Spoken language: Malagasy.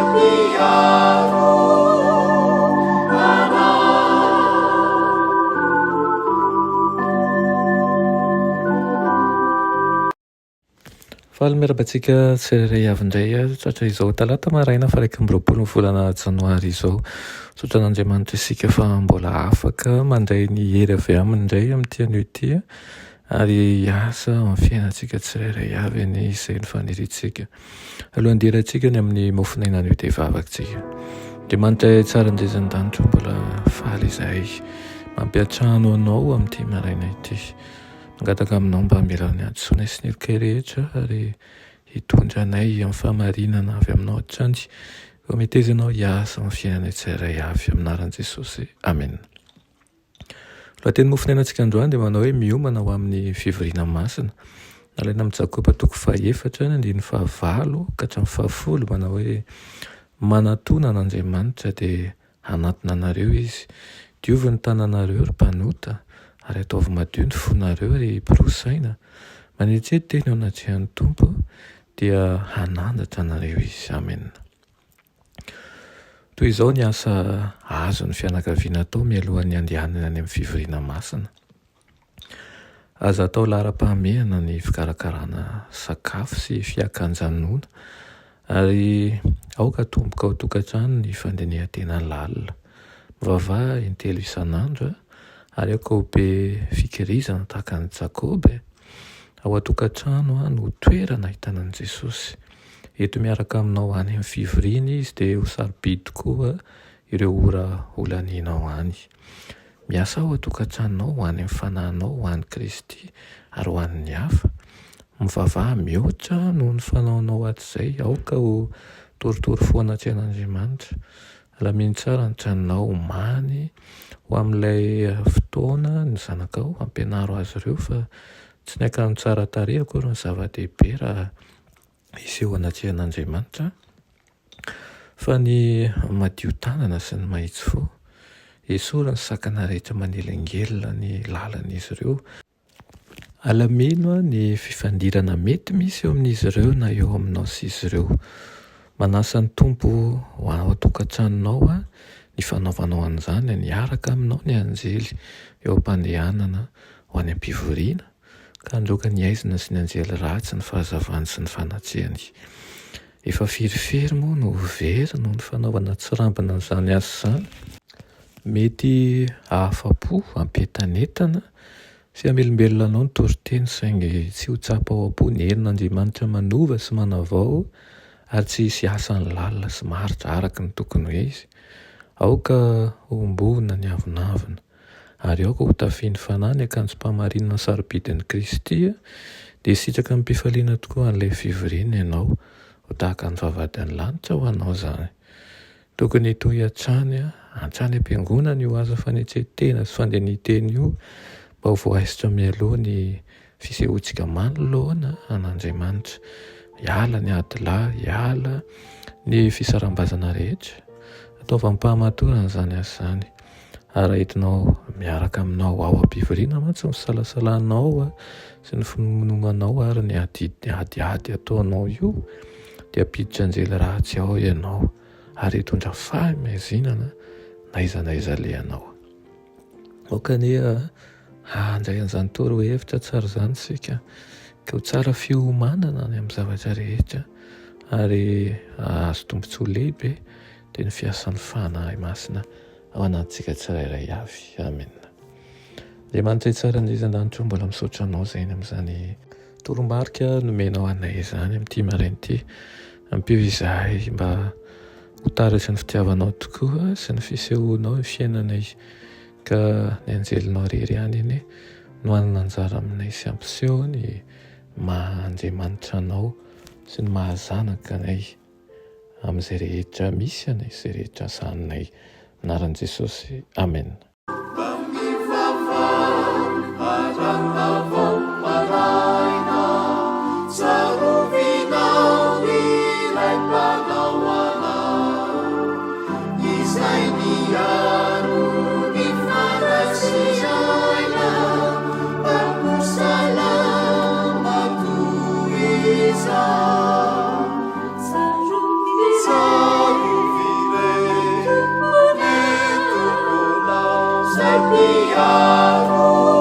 Mpiaro anay. Faly miarahaba antsika tsirairay avy indray tratra izao talata maraina faha 21 ny volana janoary izao. Misaotra an'Andriamanitra isika fa mbola afaka mandray ny hery avy aminy indray amin'ity anio ity ary hiasa ao amin'ny fiainantsika tsirairay avy anie izay ny faniriantsika. Alohan'ny hidirantsika ny amin'ny mofon'aina anio dia hivavaka isika. Andriamanitra tsara indrindra an-danitra mbola faly izahay mampiantrano anao amin'ity maraina ity. Mangataka aminao mba hamela ny hadisoanay sy ny helokay rehetra ary hitondra anay amin'ny fahamarinana avy aminao hatrany. Koa meteza ianao hiasa amin'ny fiainanay tsirairay avy amin'ny anaran'i Jesosy. Amena. Lohateny mofonainantsika androany dia manao hoe miomana ho amin'ny fivoriana masina. Nalaina amin'i Jakoba toko fahaefatra ny andininy fahavalo ka hatramin'ny fahafolo manao hoe manatona an'Andriamanitra dia Hanatona anareo izy. Diovy ny tananareo, ry mpanota, ary ataovy madio ny fonareo, ry mpiroa saina. Manetseha tena eo anatrehan'ny Tompo, dia hanandratra anareo Izy. Amena. Toy izao ny asa azon'ny fianakaviana atao mialohan'ny handehanany any amin'ny fivoriana masina. Aza atao laharam-pahamehana ny fikarakarana sakafo sy fiakanjanoana, ary aoka hatomboka ao an-tokantrano ny fandinihan-tena lalina. Mivavaha intelo isan'andro, ary aoka ho be fikirizana tahaka an'i Jakoba e! Ao an-tokantrano no toerana ahitana an'i Jesosy. Eto miaraka aminao any amin'ny fivoriana Izy dia ho sarobidy tokoa ireo ora holanianao any. Miasa ao an-tokantranonao ho any amin'ny fanahinao, ho an'i Kristy ary ho an'ny hafa. Mivavaha mihoatra noho ny fanaonao hatrizay. Aoka ho torotoro foana atrehan'Andriamanitra. Alamino tsara ny tranonao, omany ho amin'ilay fotoana ny zanakao, ampianaro azy ireo fa tsy ny akanjo tsara tarehy akory no zava-dehibe raha hiseho anatrehan'Andriamanitra fa ny madio tanana sy ny mahitsy fo. Esory ny sakana rehetra manelingelina ny lalan'izy ireo. Alamino ny fifandirana mety misy eo amin'izy ireo na eo aminao sy izy ireo. Manasa ny Tompo ho ao an-tokantranonao ny fanaovanao an'izany, hiaraka aminao ny anjely eo am-pandehanana ho any am-pivoriana. Ka handroaka ny haizina sy ny anjely ratsy ny fahazavany sy ny fanatrehany. Efa firifiry moa no ho very noho ny fanaovana tsirambina an'izany asa izany? Mety hahafa-po, hampientanentana sy hamelombelona anao ny toriteny saingy tsy ho tsapa ao am-po ny herin'Andriamanitra manova sy manavao ary tsy hisy asany lalina sy maharitra araka ny tokony ho izy. Aoka hohombohina ny avonavona. Ary aoka ho tafian'ny Fanahy ny akanjom-pahamarinana sarobidin'i Kristy, dia hisitraka amim-pifaliana tokoa an'ilay fivoriana ianao. Ho tahaka ny vavahadin'ny lanitra ho anao izany. Tokony hitohy hatrany hatrany am-piangonana io asa fanetren-tena sy fandinihan-tena io mba ho voaisotra mialoha ny fisehoantsika manoloana an'Andriamanitra. Hiala ny adilahy, hiala ny fisaraham-bazana rehetra. Ataovy amim-pahamatorana izany asa izany. Ary raha entinao miaraka aminao ao am-pivoriana mantsy ny fisalasalanao sy ny finoanoanao ary ny adiady ataonao io, dia hampiditra anjely ratsy ao ianao ary hitondra fahamaizinana na aiza na aiza alehanao. Aoka anie handray an'izany torohevitra tsara izany isika, ka ho tsara fiomanana any amin'ny zavatra rehetra ary hahazo tombontsoa lehibe dia ny fiasan'ny Fanahy Masina ao anatintsika tsirairay avy. Amena. Andriamanitra tsara indrindra an-danitra mbola misaotra anao izay ny amin'izany toromarika nomenao anay izany amin'ity maraina ity. Ampio izahay mba ho taratry ny fitiavanao tokoa sy ny fisehoanao ny fiainanay ka ny anjelinao irery ihany anie no hanana anjara aminay sy hampiseho ny maha Andriamanitra anao sy ny maha zanaka anay. Amin'izay rehetra misy anay, izay rehetra sahaninay. Anaran'i Jesosy. Amena. Izay mpiaro.